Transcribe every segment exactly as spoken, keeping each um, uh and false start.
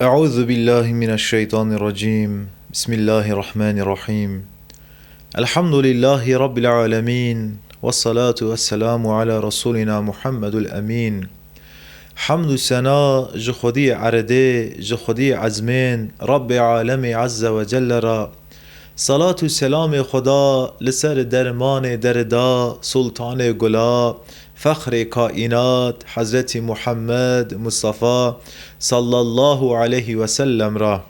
أعوذ بالله من الشيطان الرجيم. بسم الله الرحمن الرحيم. الحمد لله رب العالمين. والصلاة والسلام على رسولنا محمد الأمين. Hemd û sena ji Xwediyê eredê, ji Xwediyê ezmên, Rabbê Alemê Azze ve Celle re. Salat û selamê Xweda li ser dermanê derda, Sultanê Gula, Fexrê Kaînat, Hezretî Muhammed Mustafa sallallahu aleyhi ve sellem re.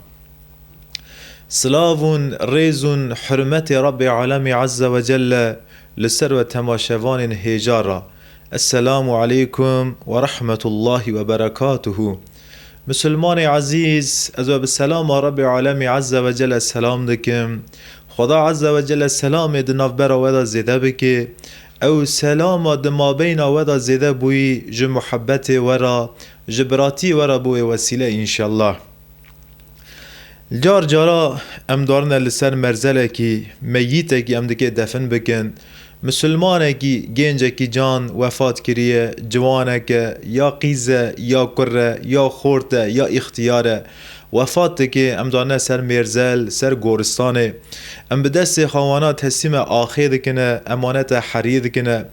Silav û rêz û hurmetê Rabbê Alemê Azze ve Celle li ser we temaşevanên hêja re. Esselamu aleykum ve rahmetullahi ve berekatuhu. Misilmanê ezîz, ez we bi selama Rabbê Alemê Azze ve Celle selam dikim. Xweda Azze ve Celle selamê di navbera we de zêde bike. Ew selama di mabeyna we de zêde bûyî ji muhebbetê we re, ji biratiyê we re bûye wesîle înşellah. Car cara em darine li ser merzelekî, meyîtekî em dike defin bikin. Misilmanekî, gêncekî can wefat kiriye, ciwanek e, ya qîz e, ya kur e, ya xort e, ya îxtiyar e. Wefat dike, em darine ser mêrzel, ser goristanê. Em bi destê xwe wana teslîme axê dikine, emanete heriyê dikine.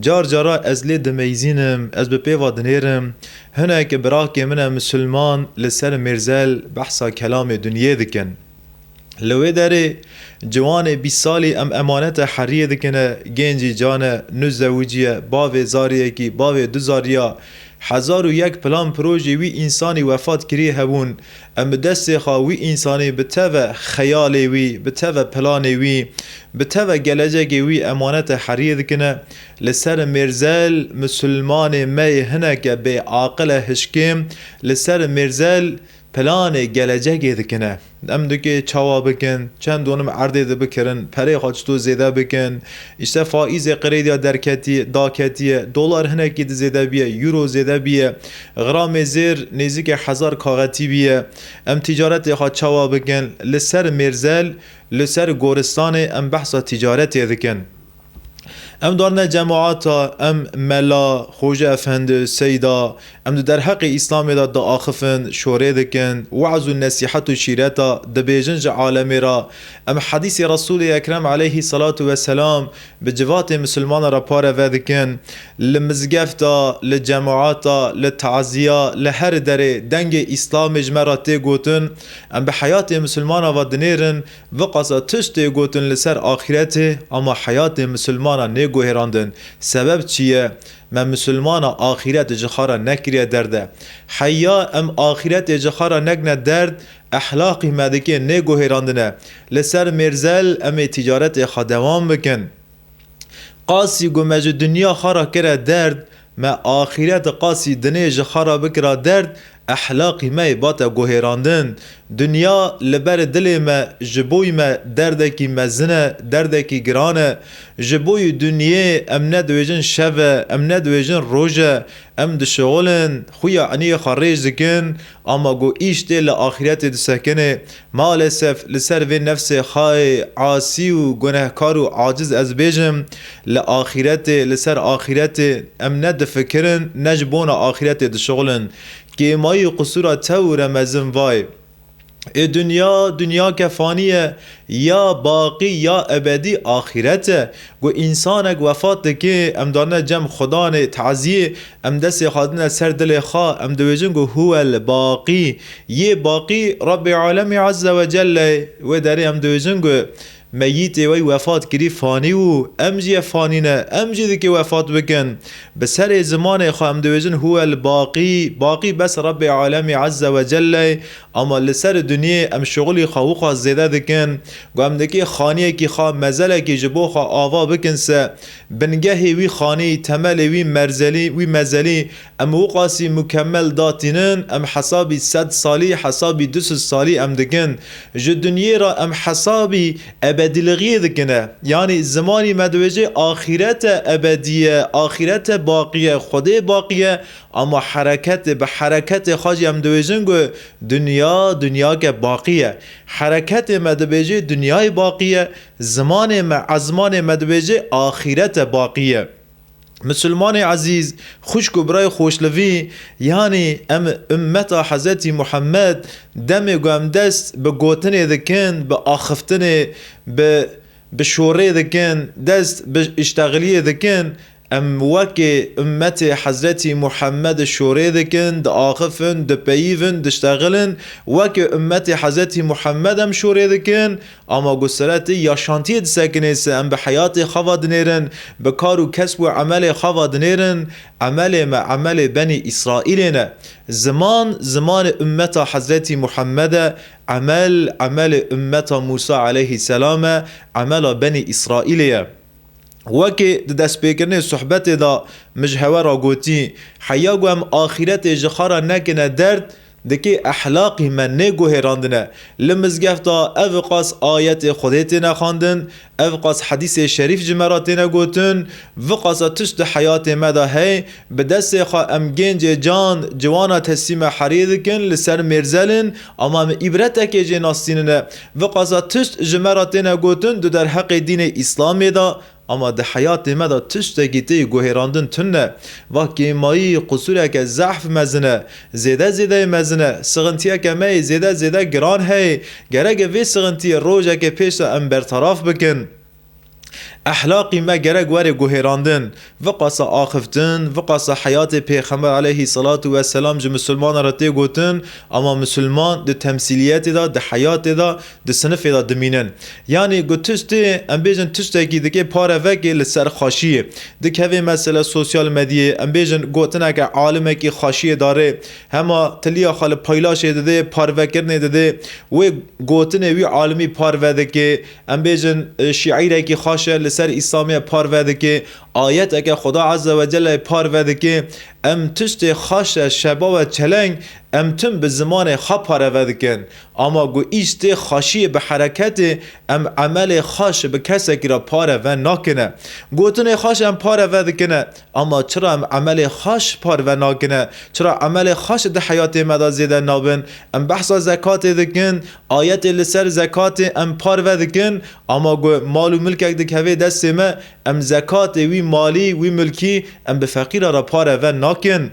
Car cara ez lê dimeyzînim, ez bi pê ve dinêrim. Hinek birakê min e misilman li ser mêrzel behsa kelamê dinyê dikin. Li wê derê ciwanê bîst salî em emanete heriyê dikine, gêncî can e, nû zewicî ye, bavê zariyekî, bavê du zariya, hezar û yek plan projê wî însanî wefat kirî hebûn. Em bi destê xwe wî însanî bi teve xeyalê wî, bi teve planê wî, bi teve gelecekê wî emanete heriyê dikine. Li ser mêrzel misilmanê me yê hineke bê aqil e hişkêm, li ser mêrzel planê gelecekê dikine. Em dikê çawa bikin, çend donim erdê de bikirin, perê xwe çito zêde bikin, îşte faîzê qirêdiya derketiye, daketiye, dolar hinekî di zêde biye, euro zêde biye, gramê zêr nêzîkê hezar kaxetî biye. Em tîcaretê xwe çawa bikin, li ser mêrzel, li ser goristanê em behsa tîcaretê dikin. Em darine cemaata, em mela, xoce efendi, seyda, em di derheqê Îslamê de diaxifin, şorê dikin, weaz û nesîhet û şîreta dibêjin ji alemê re. Em hedîsê Resûlê Ekrem aleyhî salatu ve selam bi civatê misilmana re pareve dikin. Li mizgefta, li cemaata, li taziya, li her derê dengê Îslamê ji me re tê gotin. Em bi heyatê misilmana ve dinêrin. Viqasa tiştê gotin li ser axîretê, ama heyatê misilmana nêguhêrandin. Sebeb çi ye? Me misilmana axîret ji xwe re nekiriye derde. Heya em axîretê ji xwe re nekine derd, ehlaqî me dikê nêguhêrandine. Li ser mêrzel em ê tîcaretê xwe dewam bikin. Qasî ku me ji dinya xwe re kire derd, me axîret qasî dinê ji xwe re bikira derd, ehlaqî me yê bate guhêrandin. Dinya li ber dilê me, ji boyî me derdekî mezin e, derdekî giran e. Ji boyî dinyê em ne dibêjin şev e, em ne dibêjin roj e, em dişixulin, xuya eniyê xwe rêj dikin, ama ku îş tê li axîretê disekine. Maalesef li ser vê nefsê xayê asî û gunehkar û aciz ez bêjim, li axîretê, li ser axîretê em ne difikirin, ne ji bona axîretê dişixulin. Kêmayî qusûra tewr e mezin vay. Ê dinya, dinyake fanî ye, ya baqî ya ebedî axîret e. Ku însanek wefat dike, em darine cem Xudanê taziyê, em destê xwe dine ser dilê xwe, em dibêjin ku huwel baqî. Yê baqî Rabbê Alemê Azze ve Celle, wê derê em dibêjin ku meyîtê wê wefat kirî fanî û em jî yê fanî ne, em jî dikê wefat bikin. Bi serê zimanê xwe em dibêjin huwel baqî, baqî bes Rabbê Alemê Azze ve Celle, ama li ser dinyê em şixulî xwe wixwe zêde dikin. Ku em dikê xaniyekî xwe mezelekî ji bo xwe ava bikin se, bingehê wî xanî, temelê wî merzelî, wî mezelî, em wiqasî mukemmel datînin, em hesabî sed salî, hesabî du sed salî em dikin. Ji dinyê re em hesabî ebedîlixiyê dikine. Yanî zimanî me dibêje axîrete ebedî ye, axîrete baqî ye, Xwedê baqî ye, ama hereketê, bi hereketê xwe jî em dibêjin ku dinya, dinyake baqî ye. Hereketê me dibêje dinyayê baqî ye, zimanê me, ezmanê me dibêje axîrete baqî ye. Misilmanê ezîz, xwişk û birayê xoşlivî, yanî em ummeta Hezretî Muhammed demê ku em dest bi gotinê dikin, bi axiftinê, bi, bi şorê dikin, dest bi îştexiliyê dikin, em wekê ummetê Hezretî Muhammed şorê dikin, diaxifin, dipeyivin, diştexilin, wekê ummetê Hezretî Muhammed em şorê dikin, Ama ku sere ti yaşantiyê disekinê se em bi heyatê xwe ve dinêrin, bi kar û kesb û emelê xwe ve dinêrin, emelê me emelê Benî Îsraîlê ne. Ziman, zimanê ummeta Hezretî Muhammed e, emel, emelê ummeta Mûsa aleyhîselam e, emela Benî Îsraîlê ye. Wekê di destpêkirinê sohbetê de min ji hewe re gotî, heya ku em axîretê ji xwe re nekine derd, di kê ehlaqî me nê guhêrandine. Li mizgefta ev qas ayetê Xwedê têne xwendin, ev qas hedîsê şerîf ji me re têne gotin, viqasa tişt di heyatê me de hey, bi destê xwe em gêncê can, ciwana teslîme heriyê dikin, li ser mêrzel in, ama em îbretekê jê nastînine. Viqasa tişt ji me re têne gotin, di derheqê dînê Îslamê de, Ama di heyatê me de tiştekî tê guhêrandin tune. Va kêmayî, qusûreke zehf mezin e. Zêde zêde mezin e. Sixintiyeke me yê zêde zêde giran heye. Gerek e vê sixintiyê rojeke pêş de em bertaraf bikin. Ehlaqî me gerek were guhêrandin. Viqasa axiftin, viqasa heyatê Pêxember aleyhî selatu weselam ji misilmanan re tê gotin, ama misilman di temsîliyetê de, di heyatê de, di sinifê de dimînin. Yanî ku tiştê, em bêjin tiştekî dikê parevekê li ser xweşiyê. Dikeve mesela sosyal medyayê, em bêjin gotineke alimekî xweşiyê darê, hema tiliya xwe li paylaşê didê, parvekirinê didê, wê gotinê wî alimî parve dike, em bêjin, e, şîîrekî xweş e li ser Îslamê parve dike, ayeteke Xuda Azze ve Celle parve dike, em tiştê xweş e, şeba we çeleng, em tim bi zimanê xwe pareve dikin. Ama ku îş tê xweşiyê bi hereketê, em emelê xweş bi kesekî re pareve nakine. Gotinê xweş em pareve dikine, ama çira em emelê xweş parve nakine? Çira emelê xweş di heyatê me de zêde nabin? Em behsa zekatê dikin, ayetê li ser zekatê em parve dikin, ama ku mal û milkek dikeve destê me, em zekatê wî malî, wî milkî em bi feqîra re pareve nakin.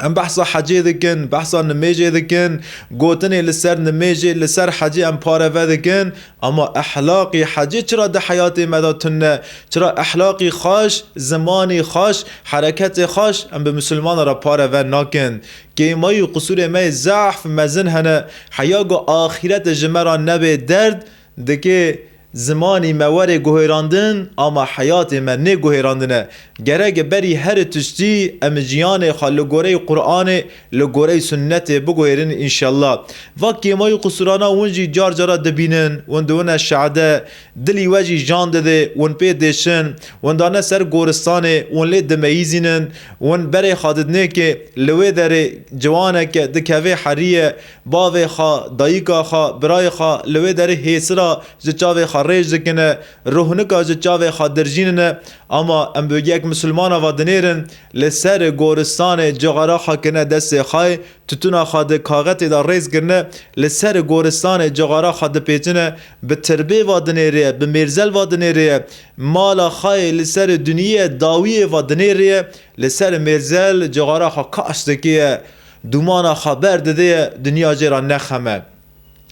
Em behsa hecê dikin, behsa nimêjê dikin, gotinê li ser nimêjê, li ser hecê em pareve dikin, ama ehlaqî hecê çira di heyatê me de tune? Çira ehlaqî xweş, zimanî xweş, hereketê xweş em bi misilmana re pareve nakin? Kêmayî û qisûrê me yê zehf mezin hene, heya ku axîretê ji me re nebê derd, dikê zimanî me were guhêrandin, ama heyatê me nê guhêrandine. Gerek e berî her tiştî em jiyanê xwe li goreyê Qur'anê, li goreyê sunnetê biguhêrin înşellah. Va kêmayî qusûrana hûn jî car cara dibînin, hûn diwine şade, dilî we jî jan didê, hûn pê dêşin, hûn dane ser goristanê, hûn lê dimeyîzînin, hûn berê xwe didinê ki li wê derê ciwaneke dikeve heriye, bavê xwe, dayika xwe, birayê xwe li wê derê hêsira ji çavê xwe rêj dikine, ruhnika ji çavê xwe dirjînine, ama em bi yek misilmana ve dinêrin, li ser goristanê cixara xwe kirine destê xwe, tutuna xwe di kaxetê de rêz kirine, li ser goristanê cixara xwe dipêçine, bi tirbê ve dinêrê, bi mêrzel ve dinêrê, mala xwe yê li ser duniyê dawiyê ve dinêrê, li ser mêrzel cixara xwe kaş dikiye, dûmana xwe ber didiye, dinya jê re nexem e.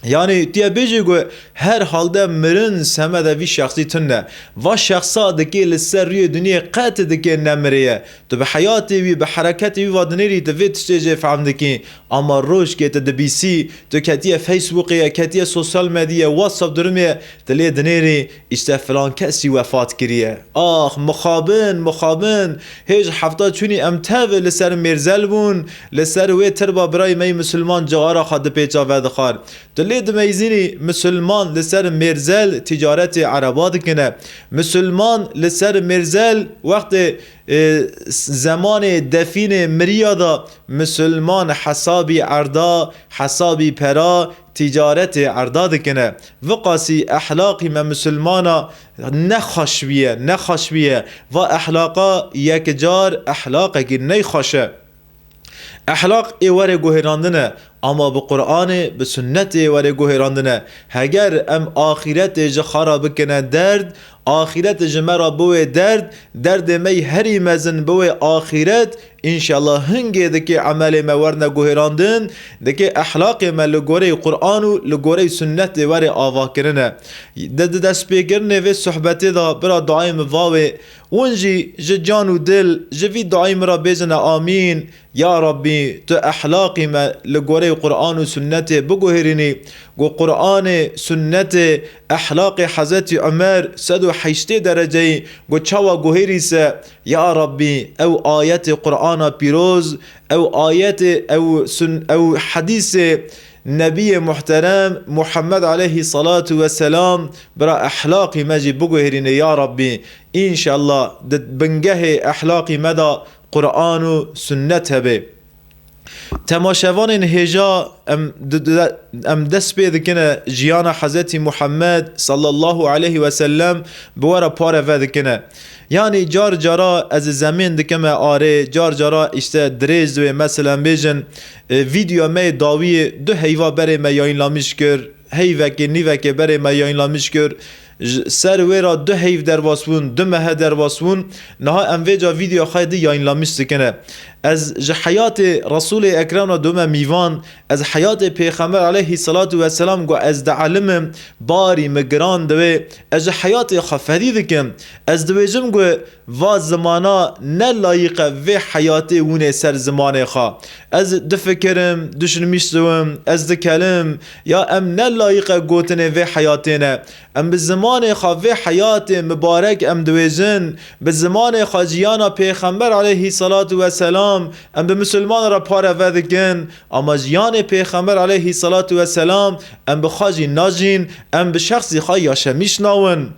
Yanî, tu yê bêjî ku her halde mirin semede vî şexsî tune. Va şexsa dikê li ser rûyê duniyê qet dikê nemirê ye. Tu bi heyatê wî, bi hereketê wî ve dinêrî, tu vê tiştê jê fehm dikî. Ama rojkê tu dibîsî, tu ketiye Facebookê ye, ketiye sosyal medyayê, WhatsApp durumê ye, tu lê dinêrî, îşte filan kesî wefat kiriye. Ax, mixabin, mixabin, hê ji hefta çûnî em tev li ser mêrzel bûn, li ser wê tirba birayê me yî misilman cixara xwe dipêça vedixwar. Tu lê dimeyzînî, misilman li ser mêrzel tîcaretê ereba dikine. Misilman li ser mêrzel wextê, e, zemanê defînê miriya de misilman hesabî erda, hesabî pera, tîcaretê erda dikine. Viqasî ehlaqî me misilmana nexweş bîye, nexweş bîye. Va ehlaqa yekcar ehlaqekî neyxweş e. Ehlaq ê were guhêrandin e. Ama bi Qur'anê, bi sunnetê were guhêrandine. Heger em axîretê ji xwe re bikine derd, axîret ji me re biwê derd, derdê me yî herî mezin biwê axîret, înşallah hingê dikê emelê me werne guhêrandin, dikê ehlaqê me li goreyê Qur'an û li goreyê sunnetê were avakirine. Di, di destpêkirinê vê sohbetê de bira duayê min va wê, win jî ji can û dil ji vî duayê min re bêjine amîn. Ya Rabbî, tu ehlaqî me li goreyê Qur'an û sunnetê biguhêrînî, ku Qur'anê, sunnetê, ehlaqê Hezretî Umer sed û heştê dereceyî ku çawa guhêrî se, ya Rabbî, ew ayetê Qur'ana pîroz, ew ayetê, ew sun-, ew hedîsê Nebiyê muhterem Muhammed aleyhî salatu ve selam, bira ehlaqî me jî biguhêrîne ya Rabbî. Înşallah di bingehê ehlaqî me de Qur'an û sunnet hebe. Temaşevanên hêja, em di, di, em dest pê dikine jiyana Hezretî Muhammed sallallahu aleyhi ve sellem bi we re pareve dikine. Yanî car cara ez zemên dikime arê, car cara îşte dirêj divê, meselen bêjin, e, vîdyoya me yê dawiyê du heyva berê me yayınlamış kir, heyvekê, nîvekê berê me yayınlamış kir. Ji ser wê re du heyv derbas bûn, du mehe derbas bûn. Niha em vêca vîdyoya xwe di yayınlamış dikine. Ez ji heyatê Resûlê Ekrem re dome mîvan. Ez heyatê Pêxember aleyhî salatu ve selam ku ez dielîmim, barî min giran diwê. Ez ji heyatê xwe fedî dikim. Ez dibêjim ku va zimana ne layîq e vê heyatê wûnê ser zimanê xwe. Ez difikirim, düşünmüş diwim, ez dikelim, ya em ne layîq e gotinê vê heyatê ne. Em bi zimanê xwe vê heyatê mibarek em diwêjin, bi zimanê xwe jiyana Pêxember aleyhî salatu ve selam em bi misilman re pareve dikin, ama jiyanê Pêxember aleyhî salatu ve selam em bi xwe jî najîn, em bi şexsî xwe yaşemîş nawin.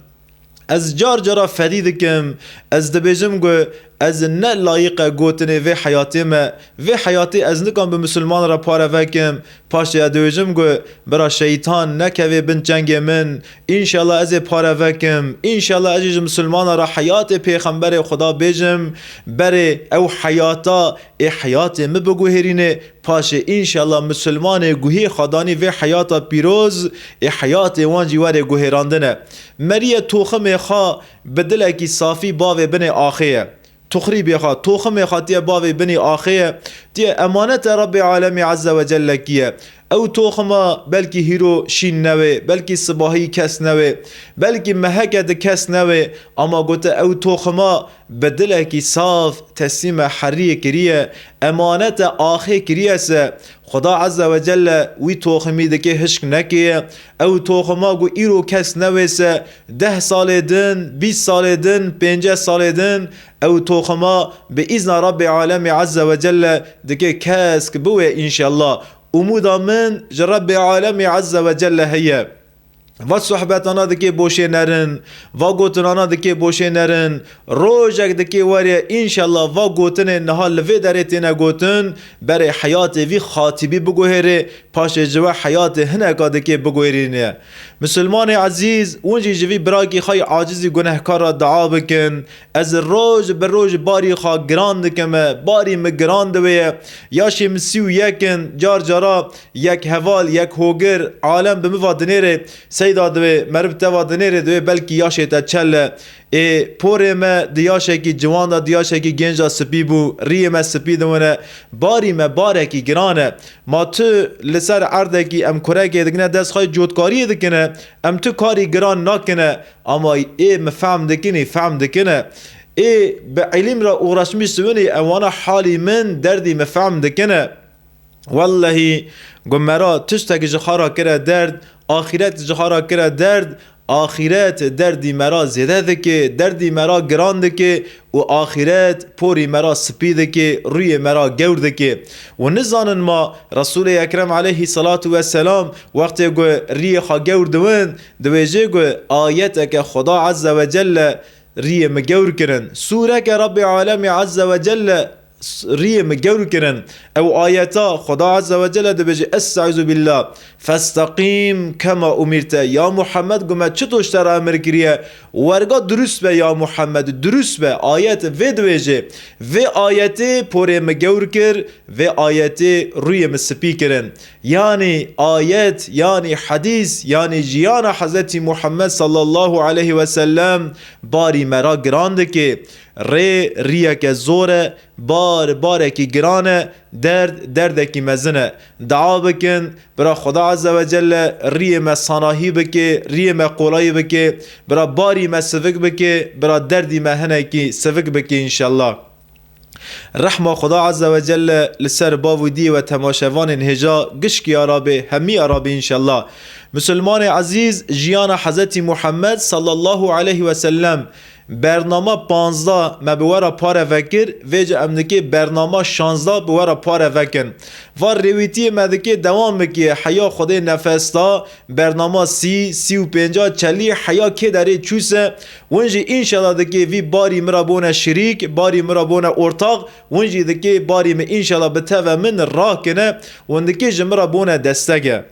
Ez car cara fedî dikim, ez dibêjim ku ez ne layîq e gotinê vê heyatê me, vê heyatê ez nikan bi misilman re pareve kim, paşê ez dibêjim ku bira şeytan nekevê bin çengê min, înşallah ez ê pareve kim, înşallah ez jî ji misilmana re heyatê pêxemberê Xuda bêjim, berê ew heyata ê heyatê min biguhêrînê, paşê înşallah misilmanê guhê xwe danî vê heyata pîroz, ê heyatê wan jî were guhêrandine. Meriye toximê xwe bi dilekî safî bavê binê axê ye. Tuxrîbê xwe, toximê xwe tiye bavê binê axê ye, tiye emanete Rabbê Alemê Azze ve Celle kiye. Ew toxima belkî hîro şîn newê, belkî sibahî kes newê, belkî meheke di kes newê, ama gote ew toxima bi dilekî saf teslîme heriyê kiriye, emanete axê kiriye se, Xuda Azze ve Celle wî toximî dikê hişk nekeye. Ew toxima ku îro kes newê se, deh salê din, bîst salê din, pênceh salê din, ew toxima bi îzna Rabbê Alemê Azze ve Celle dikê kesk biwê înşallah. Umûda min ji Rabbê Alemê Azze ve Celle heye. Va sohbetana dikê boşê nerin, va gotinana dikê boşê nerin. Rojek dikê were, înşallah va gotinên niha li vê derê têne gotin, berê heyatê vî xatîbî biguhêrê, paşê ji we heyatê hineka dikê biguhêrîne. Misilmanê ezîz, hûn jî ji vî birakî xwe yê acizî gunehkar re dua bikin. Ez roj bi roj barî xwe giran dikime, barî min giran diwê ye. Yaşê min sî û yek in, car cara yek heval, yek hogir, alem bi min va dinêrê, seyda divê, meriv te va dinêrê divê, belkî yaşê te çel e. Ê porê me di yaşekî ciwan de, di yaşekî genca spî bû, riyê me spî diwine, barî me barekî giran e. Ma tu li ser erdekî em kurekê dikine dest xwe cotkariyê dikine, em tu karî giran nakine, ama ê min fehm dikinî, fehm dikine. Ê bi îlim re uğraşmiş diwinî, ewana halî min, derdî min fehm dikine. Wellehî, ku me ra tiştek ji xwe ra kire derd, axîret ji xwe ra kire derd, axîret derdî me ra zêde dike, derdî me ra giran dike û axîret porî me ra spî dike, rûyê me ra gewr dike. Û nizanin ma Resûlê Ekrem aleyhî salatu ve selam wextê ku riyê xwe gewr diwin, dibêje ku ayeteke Xuda Azze ve Celle riyê min gewr kirin. Sûreke Rabbê Alemê Azze ve Celle riyê min gewr kirin. Ew ayeta Xweda Azze ve Celle dibêje, "Estaizu billah, festaqîm kema umîrte." Ya Muhammed, gu me çito ji te re emir kiriye? Werga durust be ya Muhammed, durust be. Ayet vê dibêje. Vê ayetê porê min gewr kir, vê ayetê rûyê min spî kirin. Yanî ayet, yanî hedîs, yanî jiyana Hezretî Muhammed sallallahu aleyhi ve sellem barî me ra giran dike. Rê riyeke zor e, bar barekî giran e, derd derdekî mezin e. Dua bikin, bira Xweda Azze ve Celle riyê me sanahî bike, riyê me qolayî bike, bira barî me sivik bike, bira derdî me hinekî sivik bike înşellah. Rehma Xweda Azze ve Celle li ser bav û diyê we temaşevanên hêja gişkî ya Rabê, hemî ya Rabê înşellah. Misilmanê ezîz, jiyana Hezretî Muhammed sallallahu aleyhi ve sellem, bernama panzdeh me bi we re pare vekir, vêca em dikê bernama şanzdeh bi we re pare vekin. Va rêwîtiyê me dikê dewam bikiye, heya Xwedê nefes da, bernama sî, sî û pênca, çelî, heya kê derê çûse, win jî înşallah dikê vî barî min ra bone şirîk, barî min ra bone ortax, win jî dikê barî min înşallah bi teve min rakine, win dikê ji min ra bone destege.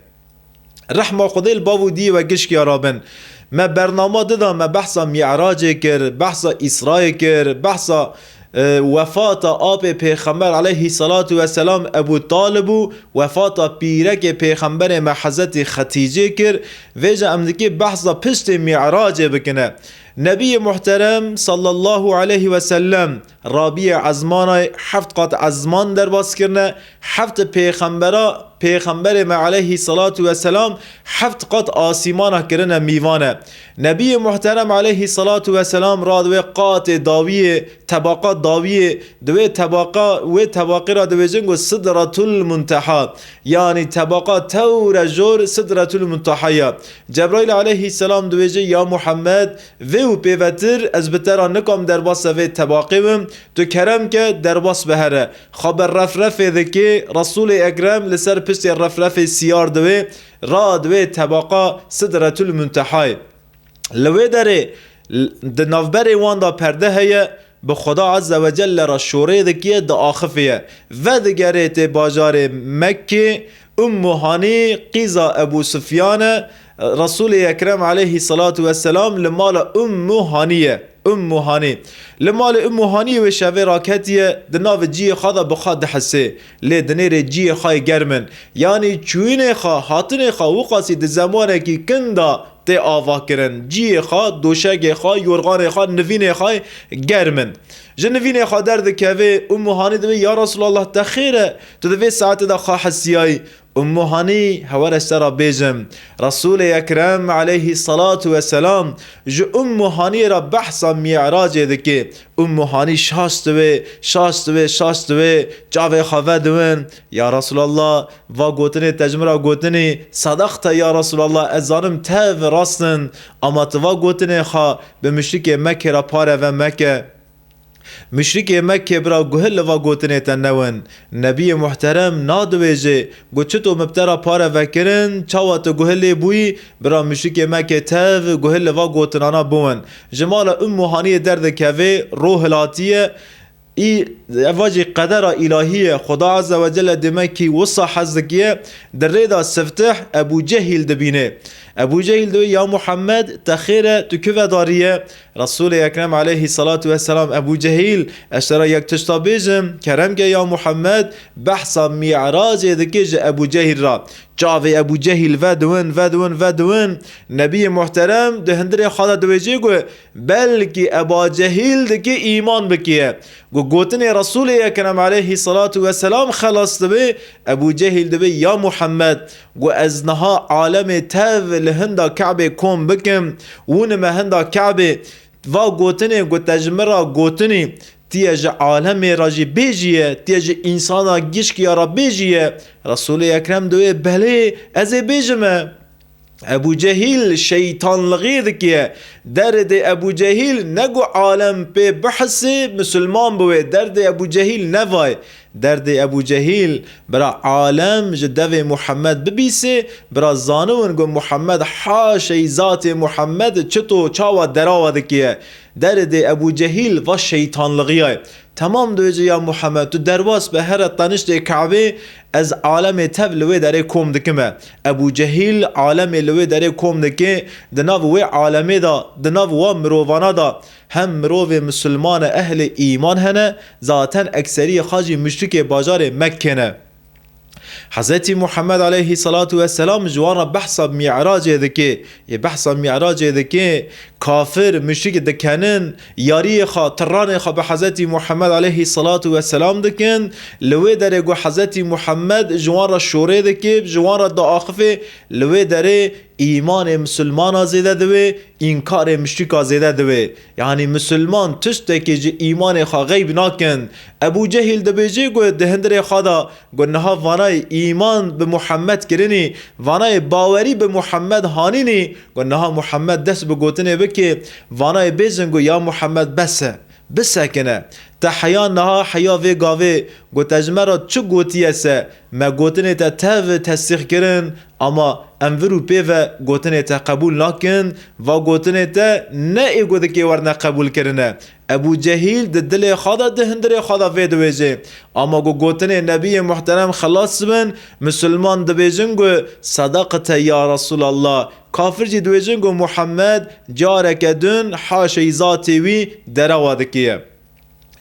Rehma Xwedê li bav û diyê we gişkî ya rabin. Me bernama dida, me behsa Mi'racê kir, behsa Îsrayê kir, behsa, e, wefata apê Pêxember aleyhî salatu ve selam Ebû Talib û wefata pîrekê Pêxemberê me Hezretî Xetîcê kir. Vêca em dikê behsa piştê Mi'racê bikine. Nebiyê Muhterem sallallahu aleyhi ve sellem rabiyê ezmanay heft qat ezman derbas kirine, heft pêxembera, pêxemberê me aleyhî salatu ve selam heft qat asîmana kirine mîvane. Nebiyê Muhterem aleyhî salatu ve selam ra di wê qatê dawiyê, tebaqa dawiyê, di wê tebaqa, wê tebaqê ra dibêjin ku Sidratul Munteha. Yanî tebaqa tewre jor Sidratul Munteha ya. Cebraîl aleyhî selam dibêje, ya Muhammed, vê û pêvetir ez bi te ra nikom derbasa vê tebaqê bim, tu kerem ke derbas bihere. Xwe bi refrefê dikê, Resûlê Ekrem li ser piştê refrefê siyar diwê, ra diwê tebaqa Sidretul Muntehayê. Li wê derê, l-, di navberê wan de perde heye, bi Xweda Azze ve Celle re şorê dikiye, diaxifiye. Vedigerê tê bajarê Mekkê, Ummu Hanî, qîza Ebû Sufyan e, Resûlê Ekrem aleyhî salatu ve selam li mala Ummu Hanî ye. Ummu Hanî. Li malê Ummu Hanî wê şevê raketiye, di nav ciyê xwe de bi xwe dihisê. Lê dinêrê ciyê xwe yê germ in. Yanî çûyînê xwe, hatinê xwe wiqasî di zemanekî kin de tê ava kirin. Ciyê xwe, doşegê xwe, yorganê xwe, nivînê xwe germ in. Ji nivînê xwe derdikeve, Ummu Hanî dibê, ya Resulallah, te xêr e, tu di vê saetê de xwe hesiyayî? Ummu Hanî, hewe re ji te re bêjim, Resûlê Ekrem aleyhî salatu ve selam ji Ummu Hanî re behsa Mi'racê dike. Ummu Hanî şaş dibe, şaş dibe, şaş dibe, çavê xwe vediwin. Ya Resulallah, va gotinê te ji min re gotinî, sedaqte ya Resulallah, ez zanim tev rast in, ama tu va gotinê xwe bi muşrikê Mekkê re pare ve meke. Muşrikê Mekkê bira guhil li va gotinê te newin. Nebiyê muhterem nadiwêje, got, çito min bi te re pare vekirin, çawa tu guhil lê bûyî, bira muşrikê Mekkê tev guhil li va gotinana biwin. Ji mala Ummu Haniyê derdikeve, ro hilatiye, î, eva jî qedera îlahî ye. Xuda Azze ve Celle dê me kî wisa hez dikiye, di rê de siftih Ebû Cehîl dibîne. Ebû Cehîl diwê, ya Muhammed, te xêr e, tu ku vedariye? Resûlê Ekrem aleyhî salatu vesselam, Ebû Cehîl, ez te re yek tişta bêjim, kerem ke ya Muhammed, behsa Mi'racê dike ji Ebû Cehîl re. Çavê Ebû Cehîl vediwin, vediwin, vediwin. Nebiyê muhterem di hundirê xwe de diwêjê ku belkî Eba Cehîl dike îman bikiye. Ku gotinê Resûlê Ekrem aleyhî salatu vesselam xelas dibe, Ebû Cehîl dibe, ya Muhammed, ku ez niha alemê tev li hinda Ke'bê kom bikim, winime hinda Ke'bê, va gotinê ku te ji min re gotinî, tiye ji alemê re jî bêjî ye, tiye ji însana gişkiya re bêjî ye. Resûlê Ekrem diwê, belê, ez ê bêjim e. Ebû Cehîl şeytanlixî dikiye. Derdê Ebû Cehîl ne ku alem pê bihisê, misilman biwê. Derdê Ebû Cehîl ne vay. Derdê Ebû Cehîl, bira alem ji devê Muhammed bibîsê, bira zaniwin ku Muhammed haşey zatê Muhammed çito çawa derawa dikiye. Derdê Ebû Cehîl va şeytanlixiyay. Temam dibêje, ya Muhammed, tu derbas be, here teniştê Kabê, ez alemê tev li wê derê kom dikime. Ebû Cehîl alemê li wê derê kom dike, di nav wê alemê de, di nav wa mirovana de hem mirovê misilman e, ehlê îman hene, zaten ekseriyê xwe jî muşrikê bajarê Mekkê ne. Hezretî Muhammed aleyhissalatu vesselam ji wan re behsa Mi'racê dike. Yê behsa Mi'racê dike, kafir, muşrik dikenin, yariyê xwe, tiranê xwe bi Hezretî Muhammed aleyhissalatu vesselam dikin. Li wê derê ku Hezretî Muhammed ji wan re şorê dike, ji wan re diaxifê, li wê derê îmanê misilmana zêde dibe, înkarê muşrika zêde dibe. Yanî misilman tiştekê ji îmanê xwe xeyb nakin. Ebû Cehîl dibêje ku di hundirê xwe de ku niha vanayê îman bi Muhammed kirinî, vanayê bawerî bi Muhammed hanînî, ku niha Muhammed dest bi gotinê bike, vanayê bêjin ku ya Muhammed bes e, bisekine. Te heya niha heya vê gavê ku te ji me re çi gotiye se, me gotinê te tev tesdîq kirin, ama em vir û pê ve gotinê te qebûl nakin, va gotinê te ne ê ku dikê werne qebûl kirine. Ebû Cehîl di dilê xwe de, di hundirê xwe de vê dibêje. Ama ku gotinê Nebiyê Muhterem xelas bin, misilman dibêjin ku sedaqte ya Resûlallah. Kafir jî dibêjin ku Muhammed careke din haşeyî zatê wî derewa dikiye.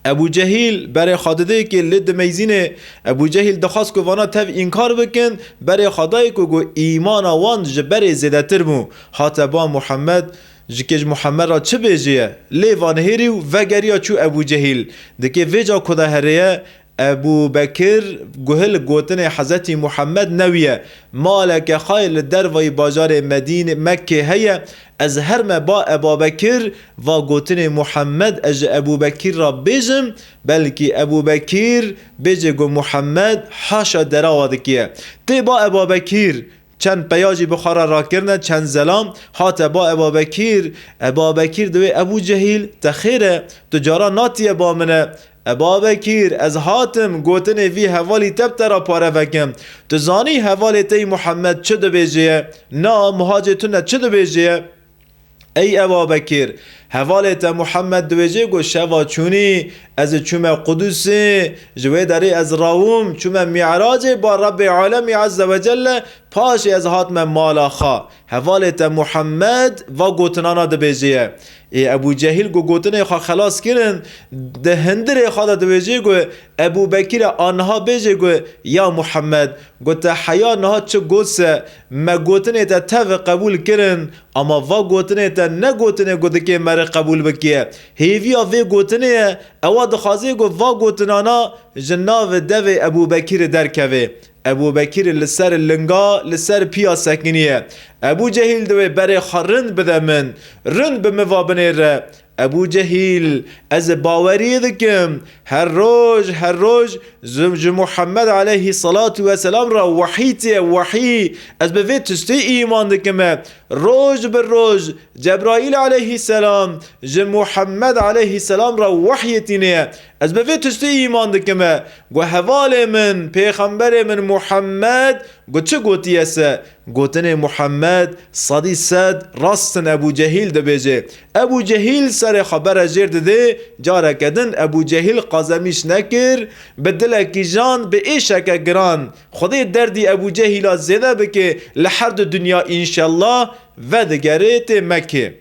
Ebû Cehîl berê xwe didê ku lê dimeyzînê. Ebû Cehîl dixwest ku vana tev înkar bikin, berê xwe dayê ku, ku îmana wan ji berê zêdetir bû. Hate ba Muhammed, ji kê ji Muhammed re çi bêjê ye? Lê va nihêrî û vegeriya çû Ebû Cehîl. Dikê vêca ku de herêye, Ebû Bekir guhil gotinê Hezretî Muhammed newiye. Maleke xwe li dervayî bajarê Medîne, Mekkê heye. Ez her me ba Eba Bekir, va gotinê Muhammed, ez ji Ebû Bekir re bêjim, belkî Ebû Bekir bêje ku Muhammed haşa derawa dikiye. Tê ba Eba Bekir, çend peya jî bi xwe re rakirine, çend zelam, hate ba Eba Bekir. Eba Bekir diwê Ebû Cehîl, te xêr e, tu cara natiye ba min e. Eba Bekir, ez hatim, gotinê vî hevalî te bi te re pare vekim. Tu zanî hevalê te yî Muhammed çi dibêjê ye? Na, muhacê tune çi dibêjê ye? Ey Eba Bekir, hevalê te Muhammed dibêjê ku şeva çûnî ez çûme Qudusê, ji wê derê ez rawim, çûme Mi'racê ba Rebbê Alemî Azze ve Celle, paşê ez hatime mala xwe. Hevalê te Muhammed va gotinana dibêjê ye. Ê Ebû Cehîl ku gotinê xwe xelas kirin, di hundirê xwe de dibêjê ku Ebû Bekir e, aniha bêjê ku ya Muhammed, ku te heya niha çi got se, me gotinê te tev qebûl kirin, ama va gotinê te ne gotinê ku dikê meriv qebûl bikiye. Hêviya vê gotinê ye, ewa dixwazê ku va gotinana ji nav devê Ebû Bekirê derkeve. Ebû Bekir li ser linga, li ser piya sekiniye. Ebû Cehîl diwê berê xwe rind bide min, rind bi min va binêre. Ebû Cehîl, ez baweriyê dikim, her roj, her roj ji, ji Muhammed aleyhissalatu vesselam re wehî tê, wehî. Ez bi vê tiştê îman dikime. Roj bi roj Cebraîl aleyhisselam ji Muhammed aleyhisselam re wehyê tînê ye. Ez bi vê tiştê îman dikime. Got, hevalê min, pêxemberê min Muhammed, got, çi gotiye se? Gotinê Muhammed sedî sed rast in, Ebû Cehîl dibêje. Ebû Cehîl serê xwe bere jêr didê, careke din Ebû Cehîl qazemîş nekir, bi dilekî jan, bi êşeke giran. Xwedê derdî Ebû Cehîla zêde bike li her du dinya înşellah, vedigerê tê Mekkê.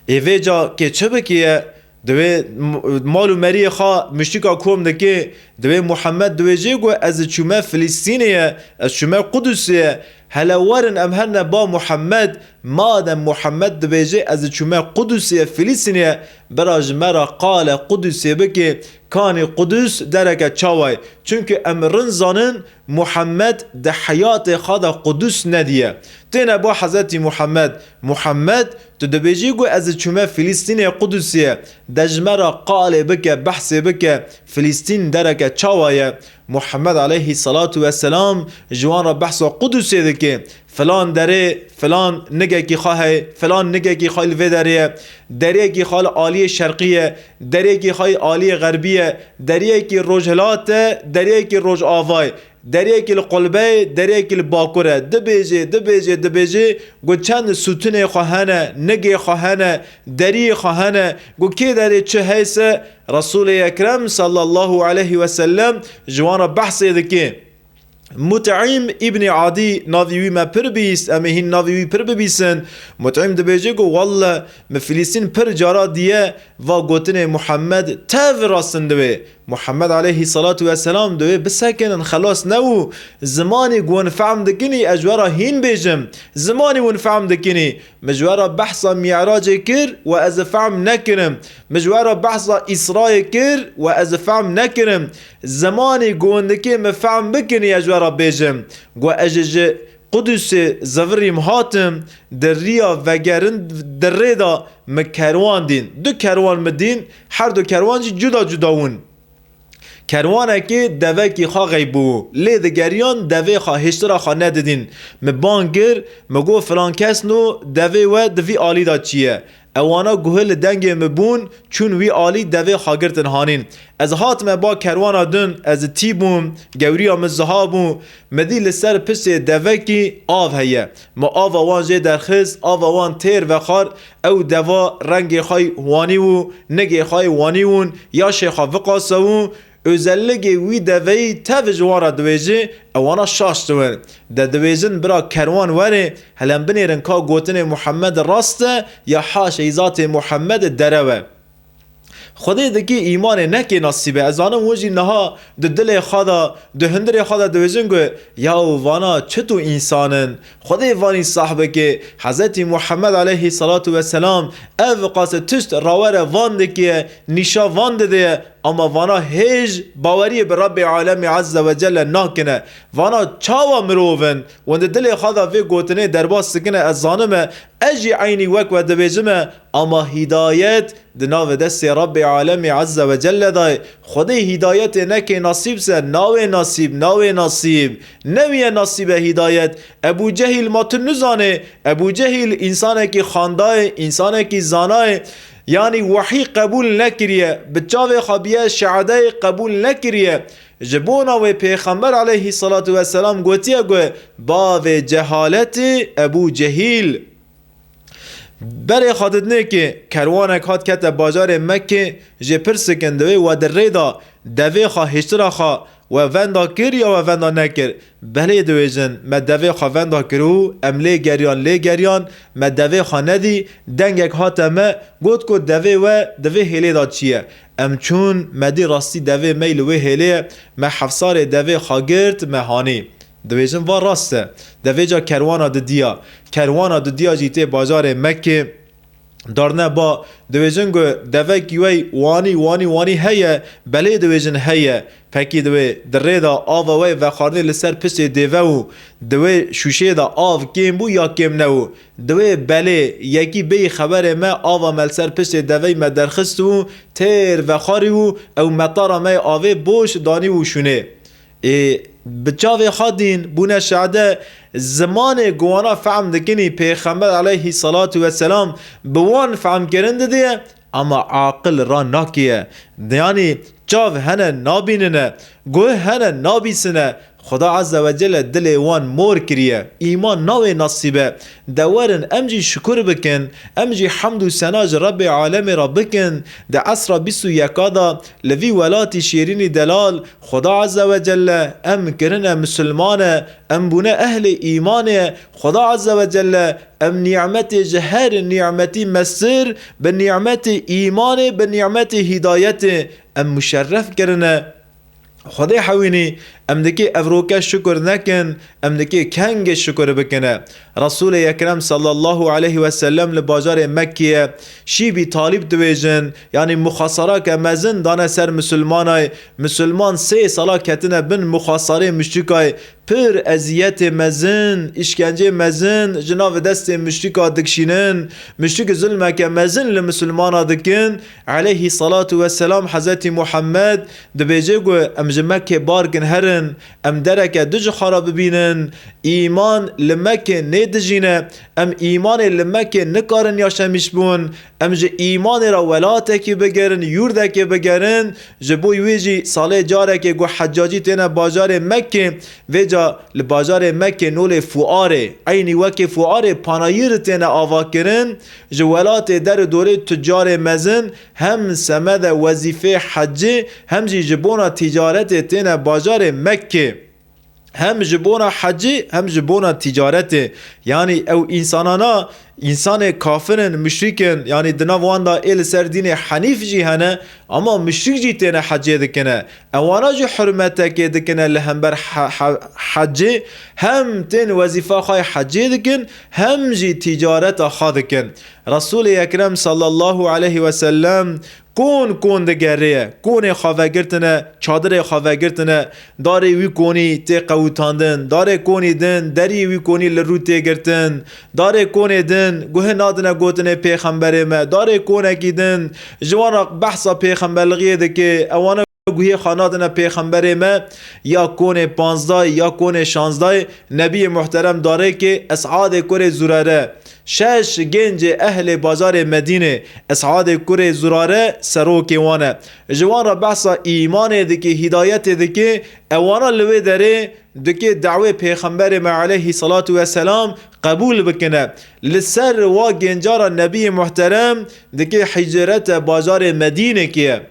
Ê vê ca kê çi bikiye? Divê m-, mal û meriyê xwe muşrika kom dike. Divê Muhammed dibêjê ku ez çûme Filistînê ye, ez çûme Qudusê ye. Hele werin em herne ba Muhammed. Madem Muhammed dibêjê ez çûme Qudusê ye, Filistînê ye, bira ji me re qale Qudusê bike. Kanî Qudus dereke çawa ye? Çunke em rind zanin Muhammed di heyatê xwe de Qudus nediye. Têne ba Hezretî Muhammed. Muhammed, tu dibêjî ku ez çûme Filistînê Qudusê ye. De ji me re qalê bike, behsê bike, Filistîn dereke çawa ye? Muhammed aleyhissalatu vesselam ji wan re behsa Qudusê dike. Filan derê, filan nigekî xwe heye, filan nigekî xwe li vê derê ye, deriyekî xwe li aliyê şerqî ye, deriyekî xwe aliyê xerbî ye, deriyekî rojhilat e, deriyekî rojava ye. Deriyekî li qulbeyê, deriyekî li bakur e. Dibêjê, dibêjê, dibêjê, got çend sûtinê xwe hene, nigê xwe hene, deriyê xwe hene, got kê derê çi heyse, Resûlê Ekrem sallallahu aleyhi ve sellem ji wan re behsê dike. Mut'im îbnî Adî, navî wî me pir bîst, em ê hîn navî wî pir bibîsin. Mut'im dibêje ku, Walle, min Filîstîn pir cara diye va gotinê Muhammed tev rastin divê. Muhammed aleyhissalatu vesselam divê bisekinin, xelas nebû. Zimanî ku hûn fehm dikinî, ez ji we re hîn bêjim. Zimanî hûn fehm dikinî. Min ji we re behsa Mi'racê kir û ez ê fehm nekirim. Min ji we re behsa Îsrayê kir û ez ê fehm nekirim. Zimanî ku hûn dikê min fehm bikinî, ez ji we re bêjim. Ku ez ji, ji Qudusê zivirîm hatim, di riya vegerin di rê de min kerwan dîn. Du kerwan min dîn, her du kerwan jî cuda cuda wûn. Kerwanekê devekî xwe xeybû, lê digeriyan devê xwe hêştira xwe nedidîn. Min bang kir, min got, filan kes no devê we di vî alî de çi ye? Ewana guhê li dengê min bûn, çûn wî alî devê xwe girtin hanîn. Ez hatime ba kerwana din, ez tî bûm, gewriya min ziha bû. Min dî li ser piştê devekî av heye. Min ava wan jê derxist, ava wan têr vexwar, ew deva rengê xwe wanî û nigê xwe wanî ûn, yaşê xwe viqasewû, Özelligê wî deveyî tev ji wan re dibêje, ewana şaş diwin. De dibêjin, bira kerwan were, helen binêrin ka gotinê Muhammed rast e ya haşey zatê Muhammed derew e. Xwedê dikê îmanê nekê nasîbe. Ez zanim hûn jî niha di dilê xwe de, di hundirê xwe de dibêjin ku, yaw vana çi tu însan in? Xwedê vanî sah bike. Hezretî Muhammed aleyhissalatu vesselam ev qase tişt rawere van dike, nîşa van dide. Ama vana hêj baweriyê bi Rabbê Alemê Azze ve Celle nakine. Vana çawa mirov in? Wan di dilê xwe de vê gotinê derbas dikine, ez zanime, ez jî eynî wek we dibêjime, ama hîdayet di navê destê Rabbê Alemê Azze ve Celle de ye. Xwedê hîdayetê nekê nasîb se, nawê nasîb, nawê nasîb. Newiye nasîbe hîdayet. Ebû Cehîl ma tu nizanê? Ebû Cehîl însanekî xandayê, însanekî zanayê. Yanî wehî qebûl nekiriye, bi çavê xwe biye şehadeyê qebûl nekiriye. Ji bona wê Pêxember aleyhissalatu vesselam gotiye ku bavê cehaletê Ebû Cehîl. Berê xwe didinê ki kerwanek hat kete bajarê Mekkê, jê pirs dikin, divê we di rê de devê xwe hêştira xwe we venda kir ya we venda nekir? Belê dibêjin, me devê xwe venda kir û em lê geriyan, lê geriyan, me devê xwe nedî, dengek hate me, got ku devê we di vê hêlê de çi ye? Em çûn, me dî rastî devê me yî li wê hêlê ye, me hefsarê devê xwe girt, me hanî. Dibêjin, va rast e. Devê ca kerwana didiya. Kerwana didiya jî tê bajarê Mekkê. Darne ba, dibêjin ku devekî wey wanî, wanî, wanî heye, belê dibêjin heye. Pekî divê di rê de ava wey vexwarinê li ser piştê dêve û di wê şûşê de av kêm bû ya kêm nebû. Di wê belê yekî bêyî xeberê me, ava me li ser piştê devey me derxist û têr vexwarî û ew metara me yê avê boş danî û şûnê. Ê, bi çavê xwe dîn bûne şade, zimanê ku wana fehm dikinî, Pêxember aleyhissalatu vesselam bi wan fehm kirin didiye, ama aqil ra nakiye. Yanî çav hene nabînine, guh hene nabîsine. Xuda Azze ve Celle dilê wan mor kiriye. Îman nawê nasîbe. De werin em jî şukur bikin, em jî hemd û sena ji Rebbê Alemê re bikin. Di esra bîst û yeka de li vî welatî şêrînî delal, Xuda Azze ve Celle em kirine misilmane, em bûne ehlê îmanê. Xuda Azze ve Celle em nîmetê ji her nîmetî mestir, bi nîmetê îmanê, bi nîmetê hîdayetê em muşerref kirine. Xwedê hewînî, em dikê evroke şukur nekin, em dikê kengê şukur bikine. Resûlê Ekrem sallallahu aleyhi ve sellem li bajarê Mekkê ye. Şîbî Talîb dibêjin, yanî muxasarake mezin dane ser misilmanay. Misilman sê sala ketine bin muxasarê muşrikay. Pir eziyetê mezin, îşkencê mezin ji nav destê muşrika dikşînin. Muşrik zulmeke mezin li misilmana dikin. Aleyhî salatu vesselam Hezretî Muhammed dibêje ku em ji Mekkê bar kin herin. em dereke du ji xwe re bibînin. Îman li Mekke nêdijîne. Em îmanê li Mekke nikarin yaşemîş bûn. Em ji îmanê re welatekî bigerin, yurdekê bigerin. Ji bo wê jî salê carekê ku Heccacî têne bajarê Mekke, vêca li bajarê Mekke nolê fuarê, eynî wekî fuarê panayîr têne avakirin. Ji welatê der û dorê tucarê mezin hem semede wezîfê hecê, hem jî ji bona tîcaretê têne bajarê Mekke. Hem ji bona hecê, hem ji bona tîcaretê. Yanî ew însanana, însanê kafir in, muşrîk in, yanî di nav wan de ê li ser dînê henîf jî hene, ama muşrîk jî têne hecê dikine. Ewana jî hurmetekê dikine li hember he-, he-, hecê, hem tên wezîfa xwe yê hecê dikin, hem jî tîcareta xwe dikin. Resûlê Ekrem sallallahu aleyhi ve sellem kon kon digeriye, konê xwe vegirtine, çadirê xwe vegirtine, darê wî konî tê qewitandin, darê konî din deriyê wî konî li rû tê girtin, darê konê din guhê nadine gotinê pêxemberê me, darê konekî din ji wan re behsa pêxemberlixiyê dike, ewana guhê xwe nadine pêxemberê me, ya konê panzdayê, ya konê şanzdayê, Nebiyê muhterem darêkê Es'adê kurê Zurare, şeş gencê ehlê bajarê Medînê, Es'adê kurê Zurare serokê wan e. Ji wan re behsa îmanê dike, hîdayetê dike, ewana li wê derê dike dawê pêxemberê me aleyhî salatu ve selam qebûl bikine. Li ser wa genca re Nebiyê muhterem dike hicrete bajarê Medînê kiye.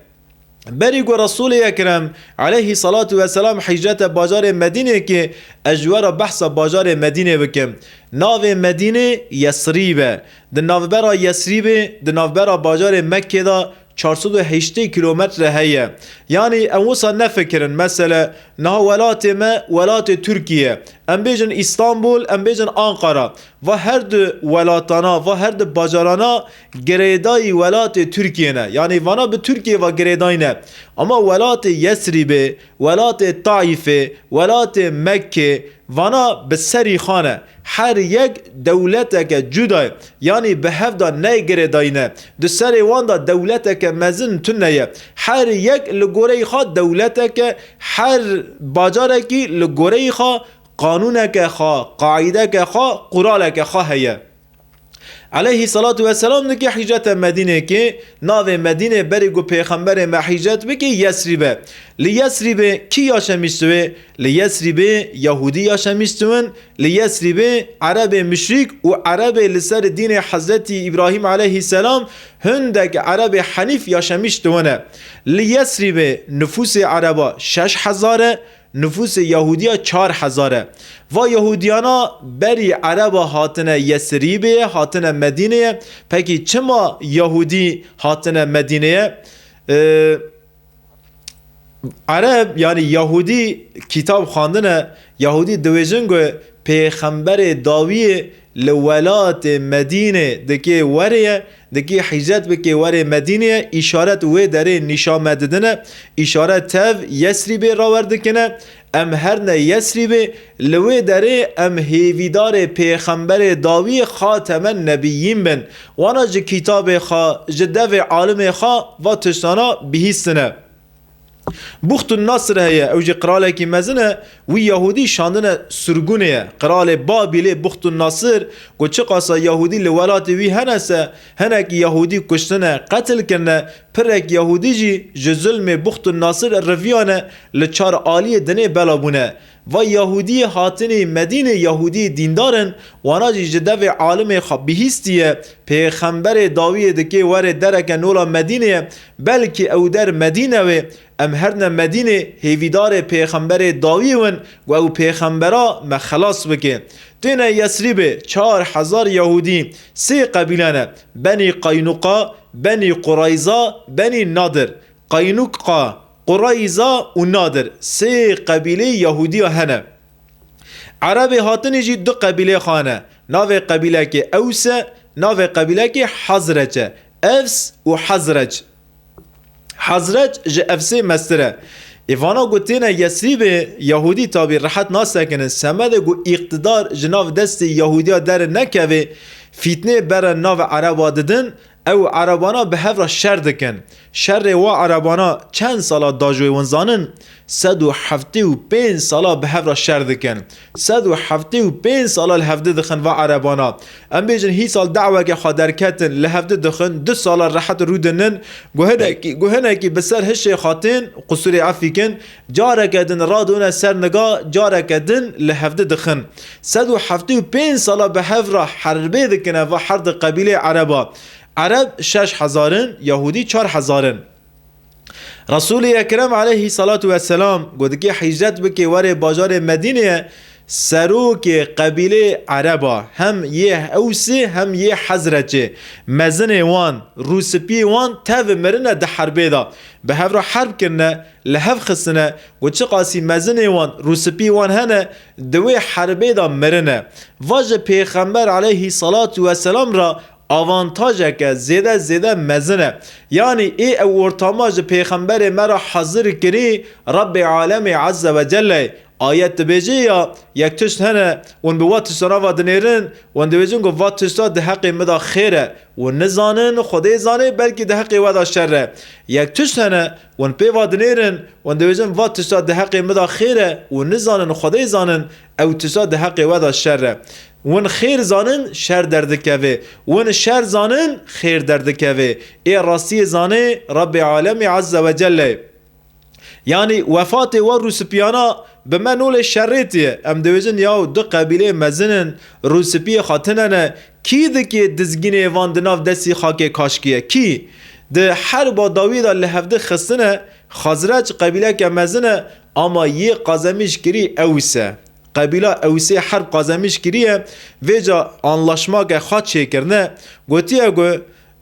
Berî ku Resûlê Ekrem aleyhî salatu ve selam hicrete bajarê Medînê kê, ez ji we re behsa bajarê Medînê bikim. Navê Medînê Yesrîb e. Di navbera Yesrîbê, di navbera bajarê Mekkê de çar sed û heştê kîlometre heye. Yanî em wisa nefikirin, mesele niha welatê me, welatê Tirkiye. Em bêjin Îstanbul, em bêjin Ankara. Va her du welatana, va her du bajarana girêdayî welatê Tirkiyê ne. Yanî vana bi Tirkiyê va girêdayî ne. Ama welatê Yesrîbê, welatê Taîfê, welatê Mekkê, vana bi serî xwe ne. Her yek dewleteke cuda ye. Yanî bi hev de neyê girêdayî ne. Di serê wan de dewleteke mezin tune ye. Her yek li goreyî xwe dewleteke, her bajarekî li goreyî xwe qanûneke xwe, qaîdeke xwe, quraleke xwe heye. Aleyhî salatu ve selam dike hicrete Medînê kê, navê Medînê berî ku pêxemberê me hicret bike Yesrîb e. Li Yesrîbê kî yaşemîş diwê? Li Yesrîbê Yahûdî yaşemîş diwin, li Yesrîbê Erebê muşrîk û Erebê li ser dînê Hezretî Îbrahîm aleyhî selam hindek Erebê henîf yaşemîş diwine. Li Yesrîbê nifûsê Ereba şeş hezar e, nifûsê Yahûdiya çar hezar e. Va Yahûdiyana berî Ereba hatine Yesrîbê ye, hatine Medînê ye. Pekî çima Yahûdî hatine Medînê ye? Ee, Ereb, yanî Yahûdî kitab xwendine, Yahûdî diwêjin ku pêxemberê dawiyê li welatê Medînê dikê werê ye, dikê hicret bikê werê Medînê ye, îşaret wê derê nîşa me didine, îşaret tev Yesrîbê rawer dikine, em herne Yesrîbê, li wê derê em hêvîdarê pêxemberê dawiyê xatemen nebiyîn bin. Wana ji kitabê xwe, ji devê alimê xwe va tiştana bihîstine. Buxtun Nasir heye, ew jî qiralekî mezin e, wî Yahûdî şandine sirgûnê ye. Qiralê Babîlê Buxtun Nasir ku çiqasa Yahûdî li welatê wî hene se, hinek Yahûdî kuştine, qetil kirine, pirek Yahûdî jî ji zulmê Buxtun Nasir riviyane li çar aliyê dinê bela bûne. Va Yahûdiyê hatinî Medînê, Yahûdiyê dîndar in, wana jî ji devê alimê xwe bihîstiye, pêxemberê dawiyê dikê were dereke nola Medînê ye, belkî ew der Medîne wê, em herne Medînê, hêvîdarê pêxemberê dawiyê win, ku ew pêxembera me xelas bike. Têne Yesrîbê çar hezar Yahûdî, sê qebîle ne, Benî Qaynuqa, Benî Qurayza, Benî Nadir. Qaynuqa, Qurayza û Nadir, sê qebîleyê Yahûdiya hene. Erebê hatinî jî du qebîlê xwe hene. Navê qebîlekê Ews e, navê qebîlekê Hazreç e. Evs û Hazreç. Hazreç ji Evsê mestir e. Ê vana ku têne Yesrîbê, Yahûdî tabî rehet nasekinin. Semedê ku îqtidar ji nav destê Yahûdiya deri nekevê, fîtnê bere nav Ereba didin, Ew erebana bi hev re şer dikin. Şerê wa erebana çend sala da ji wê hûn zanin? Sed û heftê û pênc sala bi hev re şer dikin. Sed û heftê û pênc sala li hevdi dixin va erebana. Em bêjin hî sal daweke xwe derketin, li hevdi dixin, du sala rehet rû dinin, ku hinekî, ku hinekî bi ser hişê xwe tên, qusûrê efî kin, careke din radone ser niga, careke din li hevdi dixin. Sed û heftê û pênc sala bi hev re herbê dikine va herdî qebîlê ereba. Ereb şeş hezar in, Yahûdî çar hezar in. Resûlê Ekrem aleyhî salatu vesselam ku dikê hîcret bikê werê bajarê Medîneyê, serokê qebîlê ereba, hem yê Ewsê hem yê Hezrecê, mezinê wan, rûspiyê wan tev mirine di herbê de. Bi hev re herb kirine, li hev xistine, ku çiqasî mezinê wan, rûspiyê wan hene, di wê herbê de mirine. Va ji Pêxember aleyhî salatu vesselam re avantajeke zêde zêde mezin e. Yanî ê ew ortama ji Pêxemberê me re hazir kirî Rebbê Alemê Azze ve Celle. Ayet dibêje ya, yek tişt hene, hûn bi wa tiştana va dinêrin, hûn dibêjin ku va tişta di heqê min de xêr e. Hûn nizanin, Xwedê zanê, belkî di heqê we de şer e. Yek tişt hene, hûn pê va dinêrin, hûn dibêjin va tişta di heqê min de xêr e, hûn nizanin, Xwedê zanin, ew tişta di heqê we de şer e. Hûn xêr zanin, şer derdikeve. Hûn şer zanin, xêr derdikeve. Ê rastiyê zanê Rebbê Alemê Azze ve Celle. Yanî wefatê wa rûspiyana bi me nolê şerêtiye. Em dibêjin yaw du qebîleyê mezin in, rûspiyê xwe tune ne. Kî dikê dizgînê van di nav destî xakê kaşkî ye? Kî? Di herba dawî de li hevdi xistine, Xezrec qebîleke mezin e, ama yê qazemîş kirî Ews e. Qebîla Ewsê herb qazemîş kiriye, vêca anlaşmake xwe çêkirine, gotiye ku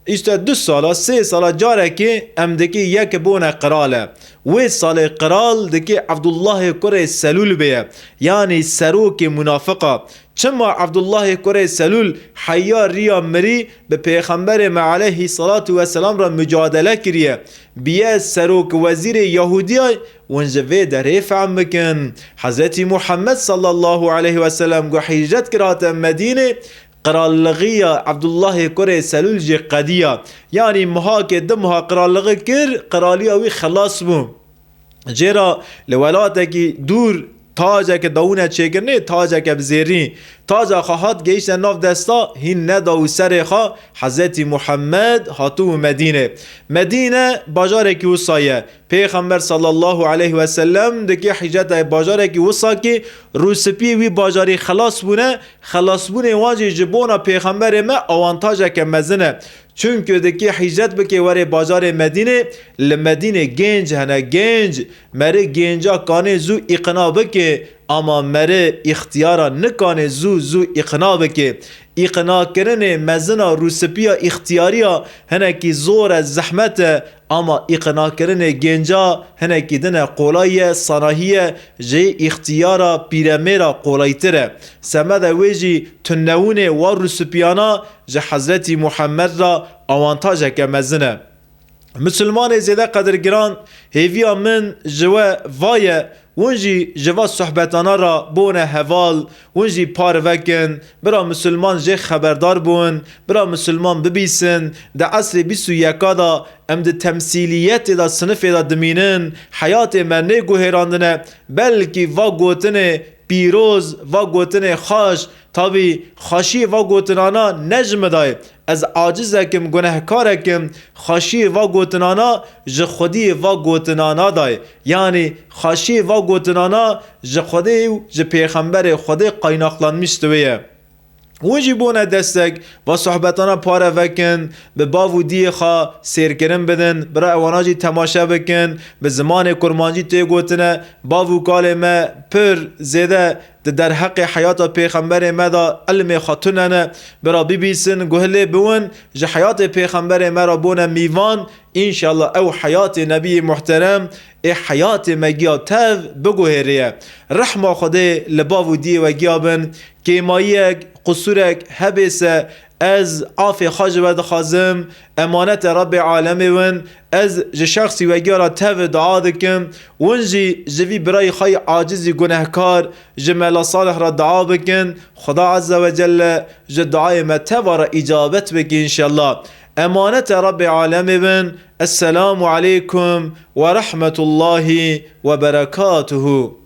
îşte du sala, sê sala carekê em dikê yek bone qirale. Wê salê qiral dikê Evdullahê kurê Selûl bêye, yanî serokê munafiqa. Çima Evdullahê kurê Selûl heya riya mirî bi Pêxemberê me aleyhî salatu vesselam re mucadele kiriye? Biye serok wezîrê Yahûdiyay, hûn ji vê derê fehm bikin. Hezretî Muhammed sallallahu aleyhi ve sellem ku hîcret kir hate Medînê, qiralligiya Evdullahê kurê Selûl jî qediya. Yanî mihakê du miha qiralligi kir, qiraliya wî xelas bû. Jê re li welatekî dûr taceke dawine çêkirinê, taceke bi zêrî. Taca xwe hat gehişte nav desta, hîn nedaw serê xwe Hezretî Muhammed hatû Medîne. Medîne bajarekî wisa ye. Pêxember sallallahu aleyhi ve sellem dikê hîcreta bajarekî wisa kî rûspiyê wî bajarî xelas bûne, xelasbûnê wan jî ji bona Pêxemberê me awantajeke mezin e. Çunku dikê hîcret bikê werê bajarê Medînê, li Medînê gênc hene, gênc. Merê gênca kanê zû îqna bikê, ama merê îxtiyara nikanê zû zû îqna bikê. Îqnakirinê mezina rûspiya îxtiyariya hinekî zor e, zehmet e, ama îqnakirinê gênca hinekî din e, qolay e, sanahî ye, ji îxtiyara pîremêra qolaytir e. Semede wê jî tunewinê wa rûspiyana ji Hezretî Muhammed re awantajeke mezin e. Misilmanê zêde qedirgiran, hêviya min ji we va ye, hûn jî ji va sohbetana re bûne heval, hûn jî parve kin, bira misilman jê xeberdar bûn, bira misilman bibîsin, di esrê bîst û yeka de em di temsîliyetê de, sinifê de dimînin, heyatê me nê guhêrandine, belkî va gotinê pîroz, va gotinê xweş, tabî xweşiyê va gotinana ne ji min dayê. Ez acizekim, gunehkarekim, xweşiyê va gotinana ji Xwediyê va gotinana dayê. Yanî xweşiyê va gotinana ji Xwedê û ji Pêxemberê Xwedê qaynaqlanmiş di wê ye. Hûn jî bûne destek, va sohbetana pare vekin, bi bav û diyê xwe sêrkirin bidin, bira ewana jî temaşe bikin, bi zimanê kurmancî tê gotine, bav û kalê me pir zêde di derheqê heyata Pêxemberê me de ilmê xwe tune ne, bira bibîsin, guh lê biwin, ji heyatê Pêxemberê me re bûne mîvan, înşallah ew heyatê Nebiyê muhterem ê heyatê me giya tev biguhêriye. Rehma Xwedê li bav û diyê we giya bin, kêmayiyek, qusûrek hebê se, ez afê xwe ji we dixwazim, emanete Rebbê alemê win, ez ji şexsî we giya re tev dua dikim, win jî ji vî birayî xwe yî acizî gunehkar ji Mela Salih re dua bikin, Xuda Azze ve Celle ji duayê me teva re îcabet bike înşallah. Emanete Rabbê Alemê bin. Esselamu aleykum ve rahmetullahi ve berekatuhu.